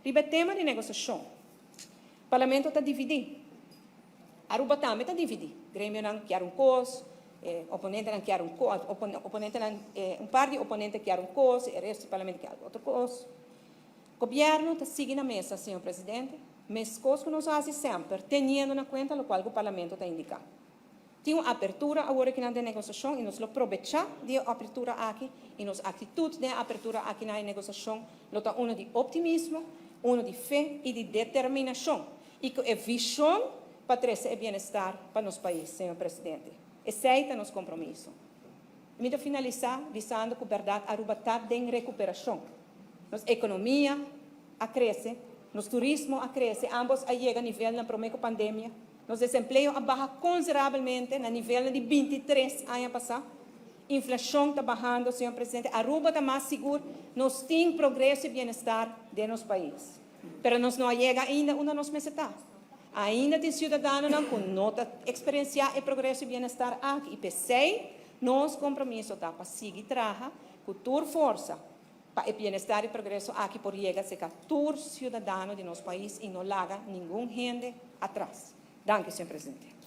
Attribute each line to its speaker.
Speaker 1: Riba e tema di negociacion, Parlamento ta dividi. Aruba tambe ta dividi. Gremionan kier un cos, e oponentenan kier un cos, oponentenan, un par di oponente kier un cos, e resto di Parlamento kier otro cos. Gobierno ta sigui na mesa, señor Presidente, mescos cu nos a haci semper, teniendo na cuenta locual cu Parlamento ta indica. Tin un apertura awor akinan den negociacion y nos lo probecha di e apertura aki y nos actitud den e apertura aki na e negociacion lo ta uno di optimismo, uno di fe y di determinacion y cu e vision pa trece e bienestar pa nos pais, señor Presidente. Esey ta nos compromiso. Mi ta finalisa bisando cu berdad Aruba ta den recuperacion. Nos economia a crece, nos turismo a crece, ambos a yega nivelnan prome cu pandemia. Nos desempleo a baha konsiderabelmente na nivelnan di 23 aña pasá. Inflashon ta bahando, señor presidente. Aruba ta mas sigur. Nos tin progreso i bienestar den nos pais. Pero nos no a yega ainda unda nos mester ta. Ainda tin siudadanonan ku no ta eksperensiá e progreso i bienestar aki. I p'esei nos kompromiso ta pa sigui traha ku tur forsa pa e bienestar i progreso aki por yega serka tur siudadano di nos pais i no laga ningun hende atras. Danki, señor presidente.